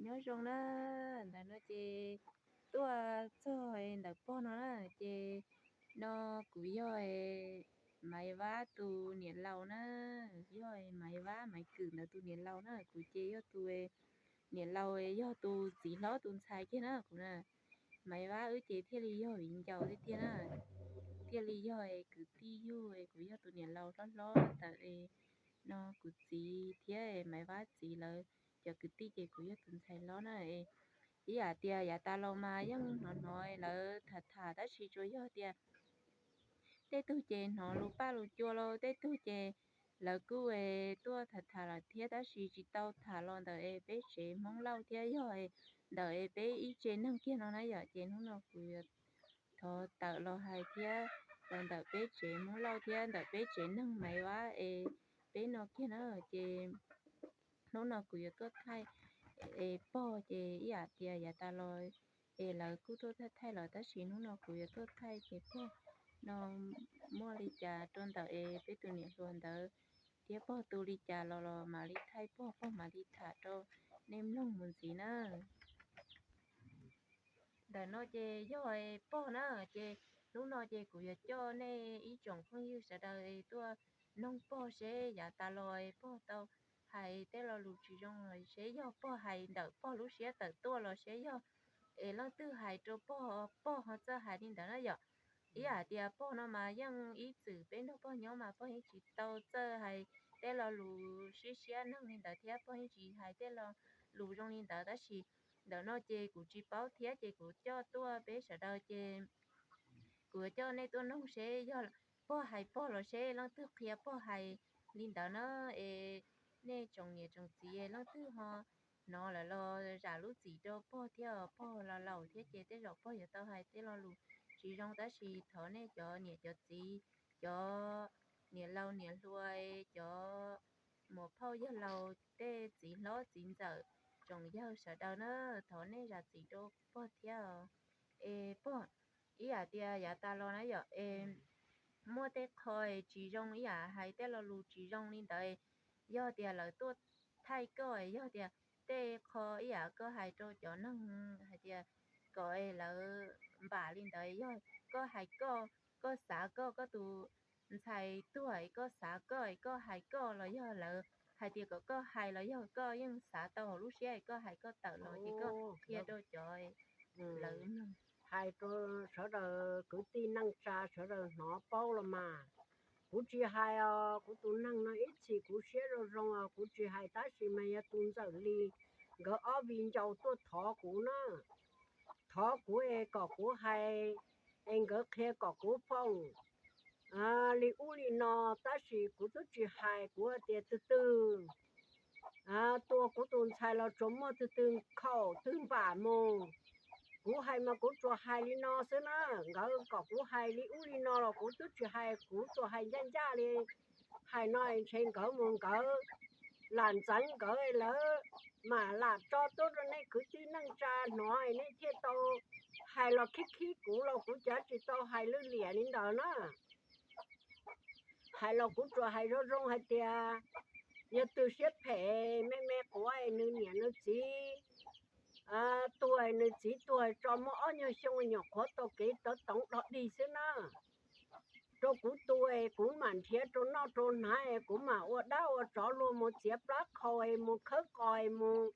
Nyob zoo na, ntawm no ces tuaj txog ntawm pog no na, ces no kuv yog Maiv Vab tus niam laus na, yog Maiv Vab Maiv Kwm ntawd tus niam laus na, kuv ces yog tus niam laus, yog tus txiv hlob tus ntxhais kiag na kuv na. Maiv Vab wb ces thiaj li yog viv ncaus tiag tiag na, thiaj li yog kwv tij yug, kuv yog tus niam laus hlob hlob ntawm no kuv txiv thiab Maiv Vab txiv lawv cov kwv tij ces kuv yog tus ntxhais hlob na. Ib yam tias yav tas los mas yeej hnov hnov lawv tham tham tab sis tsuas yog tias tej tug ces hnov lus paj lus cua los tej tug ces lawv kuj tuaj tham tham lawm thiab tab sis tsis tau tham los ntawm es peb tsev Hmoob Lauj thiab yog ntawm es peb ib tsev neeg kiag no na yom. Ces hnub no kuv yuav thov tawm los hais thiab los ntawm peb tsev Hmoob Lauj thiab ntawm peb tsev neeg Maiv Vab es peb no kiag na. Ces hnub no kuv yuav tuaj thaij es pog ces ib yam tias yav tas los es lawv kuj tuaj thaij thaij los tab sis hnub no kuv yuav tuaj thaij ces pog no muaj li cas rau ntawm es peb tus niam hluas ntawd thiab pog tu li cas los los mam li thaij pog, pog mam li tham rau nej mloog mus ntxiv na. Ntawm no ces yog pog na, ces hnub no ces kuv yuav coj nej ib tsoom phooj ywg sawv daws tuaj noog pog seb yav tas los pog tau hais tej lo lus tsis zoo los seb yog pog hais ntawm pog lub siab tawm tuaj los seb yog es leej twg hais rau pog, pog ho txawj hais li ntawd na yom. Ib yam tias pog no mas yeej ib txwm peb nrog pog nyob mas pog yeej tsis tau txawj hais tej lo lus sib siab neeg li ntawd thiab pog yeej tsis hais tej lo lus zoo li ntawd tab sis ntawm no ces kuv tsis paub thiab ces kuv coj tuaj peb sawv daws ces kuv yuav coj nej tuaj noog seb yog pog hais pog los seb leej twg qhia pog hais li ntawd na. Es nej tsoom niam tsoom txiv leej twg ho hnov lawm los zam lub txim rau pog thiab, pog los laus thiab ces tej zaum pog yuav tau hais tej lo lus tsis zoo tab sis thov nej cov niam cov txiv, cov niam laus niam hluas, cov muam phauj yawg laus, tej txiv hlob txiv ntxawm, tsoom yawg sawv daws na, thov nej zam txim rau pog thiab. Es pog, ib yam tias yav tas los na yom, es muaj tej qho tsis zoo ib yam hais tej lo lus tsis zoo li ntawd, yog tias lawv tuaj thaij koj, yog tias tej qho ib yam koj hais rau cov neeg hais tias kom lawv npam li ntawd, yog koj hais koj, koj xav koj, koj tus ntxhais tuag koj xav koj, koj hais koj los yog lawv hais tias kom koj hais los yog koj yeej xav tau hauv lub siab koj hais koj tawm los ces koj qhia rau cov lawv mloog. Hais rau sawv daws kwv tij neej tsa sawv daws hnov paub los mas. Kuv tsis hais os, kuv tus neeg no ib txhis kuv siab zoo zoo os, kuv tsis hais tab sis mas yog tus ntxawm li nkawd ob viv ncaus tuaj thov kuv na, thov kuv es kom kuv hais, es nkawd qhia kom kuv foom li ub li no, tab sis kuv twb tsis hais, kuv tias twg twg tua kuv tus ntxhais los tsuas muaj twg twg khaum twg npam mus. Kuv hais mas kuv tsuas hais li no xwb na, nkawd kom kuv hais li ub li no los kuv twb tsis hais, kuv tsuas hais ncaj ncaj li. Hais no ntshe nkawd mus nkawd lam ntxeev nkawd lawv mam lam tso tuaj rau nej kwv tij neej tsa hnov nej thiaj tau hais los khib khib kuv los kuv cav tsis tau hais lwj liam li ntawd na. Hais los kuv tsuas hais zoo zoo hais tias yog twg siab phem me me quav nws niam nws txiv tuag, nws txiv tuag tso muaj ob nyuag xyoo nyuam qhuav tau kev tawv toov dog dig xwb na. Rau kuv tu es kuv mam nrhiav rau noj rau hnav es kuv mam ua dab ua tsov luag mus txiav plab qhau es mus khawb qos es mus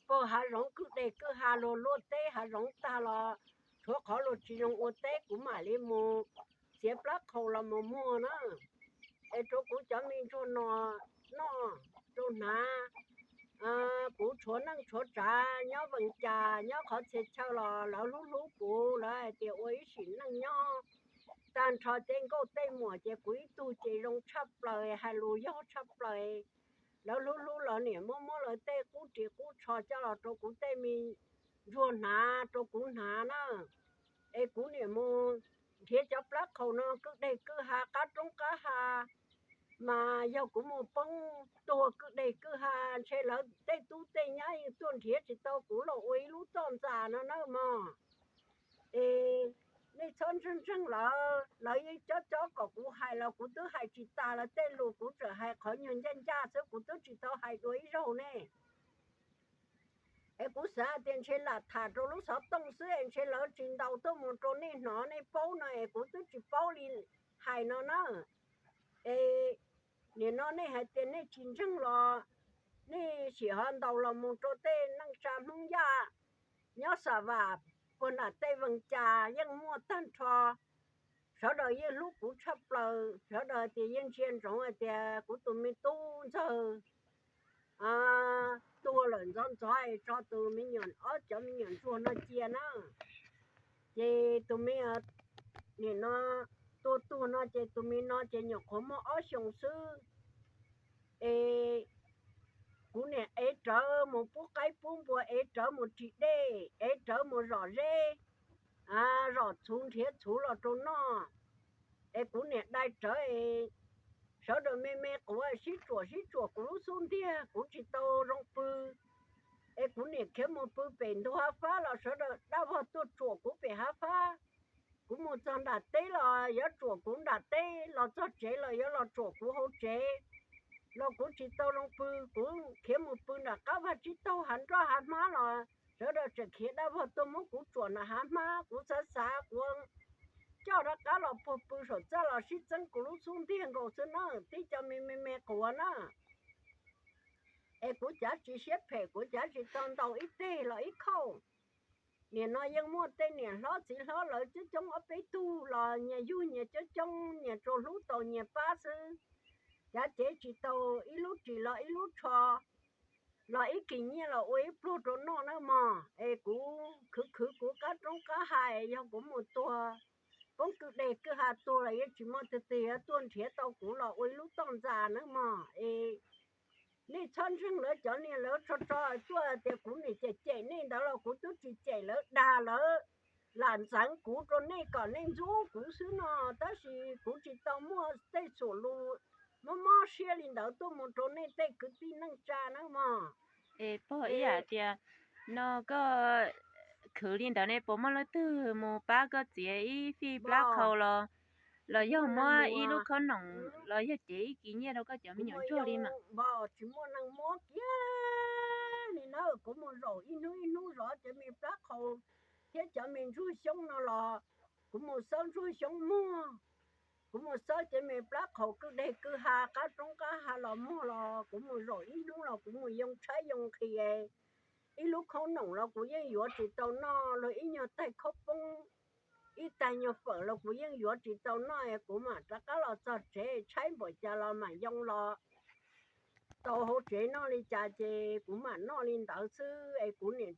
pag hav zoov kwj deg kwj ha luag luaj teb hav zoov tag los tshuav qhov luag tsis zoo ua teb kuv mam li mus txiav plab qhau los mus muag na. Es rau kuv cov me ntsuag no noj rau hnav, kuv tshuav neej tshuav tsav nyob Vees Cas nyob qhov txhia chaw los lawv hlub hlub kuv, lawv hais tias ua ib sim neej nyob tag nrho tej nkauj tej muam ces kuv ib tug ces zoo tshaj plaws hais lus yog tshaj plaws. Lawv hlub hlub lawv niam muab muab lawv tej qub ris qub tsho coj los rau kuv tej me ntsuag hnav rau kuv hnav na. Es kuv niam mus nrhiav cov plab qhau no kwj deg kwj ha qab roob qab ha, mas yog kuv mus poob tuag kwj deg kwj ha ntshe lawv tej tub tej nyab yeej tuaj nrhiav tsis tau kuv los ua ib lub toj ntxas no na mog. Es nej txhob ntseeg ntseeg lawv, lawv yeej cob cob kom kuv hais los kuv twb hais tsis tas lawv tej lus, kuv tseem hais qhov nyuag ncaj ncaj xwb kuv twb tsis tau hais dua ib zaug ne. Es Kuv xav tias ntshe lam tham rau lub xov tooj xwb es ntshe lawv tsis ntaus tuaj mus rau nej hnov nej paub no es kuv twb tsis paub li hais no na. Es nim no nej hais tias nej tsis ntseeg los nej sim ho ntaus los mus rau tej neej tsa Hmoob Yaj nyob Xa Vam, puag nram tej Vees Cas yeej muaj tag nrho. Sawv daws yeej hlub kuv tshaj plaws, sawv daws tias yeej ntsia ntsoov hais tias kuv tus me tub ntxawg tuag lawm ntxov ntxov es tso tus me nyuam, ob cov me nyuam ntsuag no cia na. Ces tus me, nim no tuag tuag no ces tus me no ces nyuam qhuav muaj ob xyoos xwb. Es kuv niam ev rawv mus pub qaib pub npua, ev rawv mus ris dej, ev rawv mus zom zeb, zom txhuv nrhiav txhuv los rau noj. Es kuv niam dai rawv es sawv daws me me quav sib tsuam sib tsuam kuv lub xub ntiag, kuv tsis tau zoo pw. Es kuv niam khiav mus pw pem ntug hav fab los sawv daws dab vog tuaj tsuam kuv pem hav fab. Kuv mus txog nram teb los yuav tsuam kuv nram teb, los txog tsev los yuav los tsuam kuv hauv tsev. Los kuv tsis tau zoo pw, kuv khiav mus pw nram qab vaj tsib taug hav nroj hav hmab los sawv daws tseem khiav dab vog tuaj muab kuv tsuam nram hav hmab. Kuv xav xav kuv coj rov qab los puag pw saum txaj los sib txeeb kuv lub xub ntiag nkaus xwb na, tib co me me me quav na. Es kuv cav tsis siab phem, kuv cav tsis tau ntaus ib teg los ib khauj. Nim no yeej muaj tej niam hlob txiv hlob lawv coob coob ob peb tug los nyias yug nyias coob coob, nyias tsuas hlub tau nyias pab xwb. Cav cev tsis tau ib lub ris los ib lub tsho, los ib kis nyiaj los ua ib pluag rau noj na mog. Es kuv khwv khwv kuv qab roob qab hav, yog kuv mus tuag poob kwj deg kwj ha tuag los yeej tsis muaj twg twg yuav tuaj nrhiav tau kuv los ua ib lub toj ntxa na mog. Es nej txhob ntseeg lawv cov niag lawv tso tso tuaj tias kuv niam cem cem nej ntawd los kuv twb tsis cem, lawv dag lawv lam ntxeev kuv rau nej kom nej ntxub kuv xwb no, tab sis kuv tsis tau muaj tej xum lus mob mob siab li ntawd tuaj mus rau nej tej kwv tij neej tsa na mog. Es pog ib yam tias no koj khwv li ntawd ne puas muaj leej twg mus pab koj txiav ib fij plab qhau los, los yog muab ib lub khob noom los yog cev ib kis nyiaj rau koj cov me nyuam ntsuag li mas? Tsis muaj neeg muab kiag li na, kuv mus zaum ib hnub ib hnub zov cov me plab qhau thiab cov me ntsuag xyoob no los kuv mus xawb ntsuag xyoob muag, kuv mus xawb cov me plab qhau kwj deg kwj ha qab roob qab ha los muag los kuv mus zaum ib hnub los kuv mus yoo tshaib yoo nqhis, ib lub khob noom los kuv yeej yuav tsis tau noj, los ib nyuag taig khaub poob, ib taig nyuag fawm los kuv yeej yuav tsis tau noj, kuv mam rov qab los txog tsev tshaib npaum cas los mam yoo los tau hauv tsev noj li cas ces kuv mam noj li ntawd xwb. Es kuv nim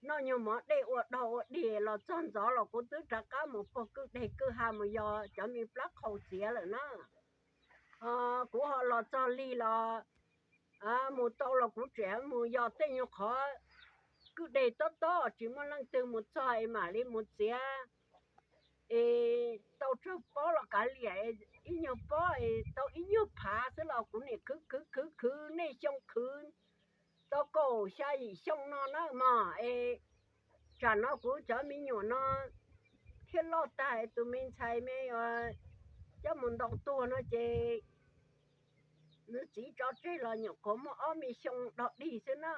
noj nyuag mov dej ua dog ua dig los txog ntxov los kuv twb rov qab mus puag kwj deg kwj ha mus yog cov me plab qhau txiav lawm na. Kuv ho los txog lig los mus tau los kuv tseem mus yog tej nyuag qhov kwj deg tob tob tsis muaj leej twg mus txog es mam li mus txiav. Es tau tsawg pob los kav liam, ib nyuag pob es tau ib nyuag phav xwb los kuv nim khwv khwv khwv khwv niaj xyoo khwv tau kaum xya yim xyoo no na mog. Es tsam no kuv cov me nyuam no thiaj loj tag, tus me ntxhais me coj mus ntaus tuag no ces nws txiv tso tseg los nyuam qhuav muaj ob me xyoo dog dig xwb na.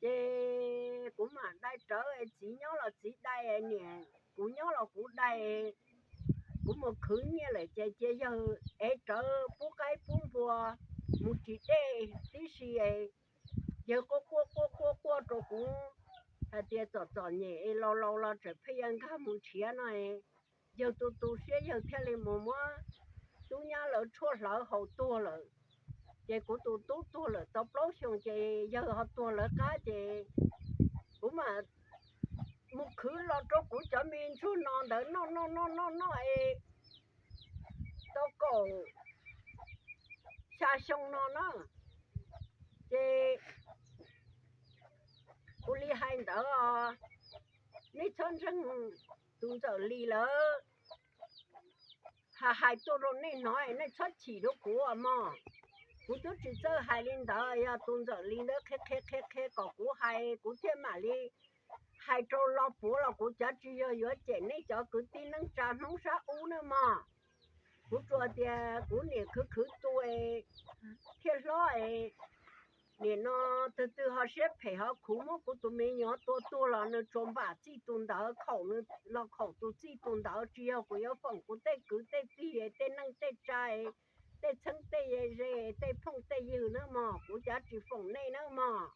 Ces kuv mam dai rawv, txiv nyob los txiv dai, niam kuv nyob los kuv dai. Kuv mus khwv nyiaj lawm ces cia yawg ev rawv pub qaib pub npua mus ris dej tib si. Yawg quaj quaj quaj quaj quaj rau kuv hais tias txom txom nyem es laus laus los tseem pheej yuav nkag mus nrhiav no. Yawg tu tu siab yawg thiaj li mus muab tub nyab lawv tshuaj hlawv haus tuag lawm. Ces kuv tus tub tuag lawm tau plaub xyoos ces yawg ho tuag lawv qab ces kuv mam mus khwv los rau kuv cov me ntsuag no ntawd noj noj noj noj noj es tau kaum xya xyoo no na. Ces kuv li hais ntawd, nej txhob ntseeg tus ntxawm Lis lawm, hais hais tuaj rau nej hnov, nej txhob chim rau kuv mog. Kuv twb tsis txawj hais li ntawd, yog tus ntxawm Lis ntawd qhia qhia qhia qhia kom kuv hais kuv thiaj mam li hais rau los puav los kuv cav tsis yog yuav cem nej cov kwv tij neej tsa Hmoob sab ub na mog. Kuv tsuas tias kuv niam khwv khwv tu es thiaj hlob es Nim no twg twg ho siab phem ho khuv muab kuv tus me nyuam tua tuag los nws tsuas npam txij tus ntawd, khaum nws los khaum tus txij tus ntawd, tsis yog kuv yuav foom kuv tej kwv tej tij, tej neej tej tsa, tej txheeb tej ze, tej phooj tej ywg nawb mog, kuv cav tsis foom nej nawb mog.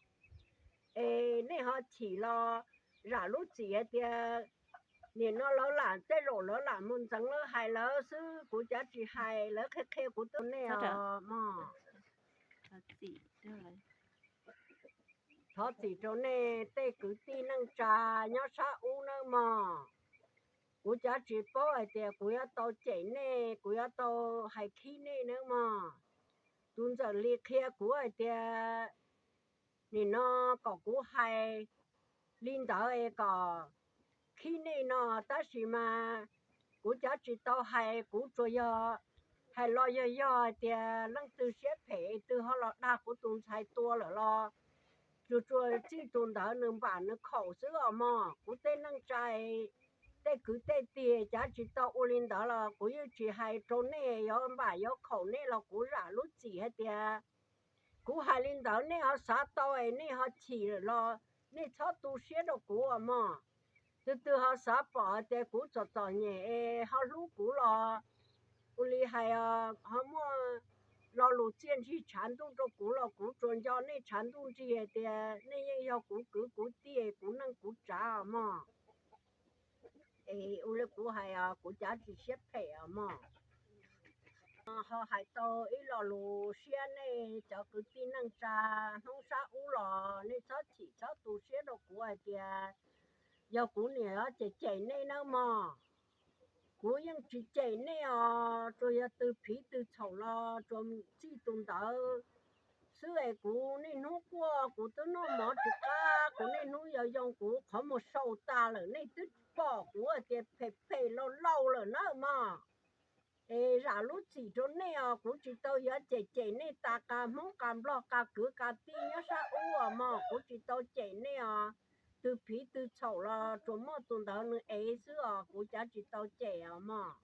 Es nej ho chim los zam lub txim hais tias nim no lawv lam, tej zaum lawv lam mus ntxeev lawv hais lawv xwb, kuv cav tsis hais, lawv qhia qhia kuv twb nej os mog. Thov txim rau nej tej kwv tij neej tsa nyob sab ub nawb mog. Kuv cav tsis paub hais tias kuv yuav tau cem nej, kuv yuav tau hais khib nej nawb mog. Tus ntxawm li qhia kuv hais tias nim no kom kuv hais li ntawd es kom khib nej no, tab sis mas kuv cav tsis tau hais, kuv tsuas yog hais los yog yog hais tias leej twg siab phem twg ho los dag kuv tus ntxhais tua lawm los tsuas tsuas txij tus ntawd nws npam nws khaum xwb os mog. Kuv tej neej tsa, tej kwv tej tij cav tsis tau ua li ntawd los kuv yeej tsis hais rau nej, yuav npam yuav khaum nej los kuv zam lub txim hais tias kuv hais li ntawd nej ho xav tau es nej ho chim lawm los nej txhob tu siab rau kuv os mog. Twg twg ho xav pom hais tias kuv txom txom nyem es ho hlub kuv los ua li hais, ho muaj lo lus txiaj ntsig tshav ntuj rau kuv los kuv tsuas nco nej tshav ntuj nrig hais tias nej yeej yog kuv kwv kuv tij, kuv neej kuv tsav os mog. Es ua li kuv hais os, kuv cav tsis siab phem os mog. Ho hais tau ib lo lus siab, nej cov kwv tij neej tsa Hmoob sab ub los nej txhob chim txhob tu siab rau kuv hais tias yog kuv niam cem cem nej nawb mog. Kuv yeej tsis cem nej os, tsuas yog twg phiv twg txhaum los tsuas txij tus ntawd xwb es kuv niaj hnub quaj, kuv twb noj mov tsis qab, kuv niaj hnub yos yoo, kuv qhov muag sau tas lawm, nej twb pom kuv hais tias phem phem laus laus lawm nawb mog. Es zam lub txim rau nej os, kuv tsis tau yuav cem cem nej tas qas Hmoob qas Nplog qas kwv qas tij nyob sab ub os mog, kuv tsis tau cem nej os. Twg phiv twg txhaum los tsuas muaj tus ntawd nws ev xwb os, kuv cav tsis tau cem os mog.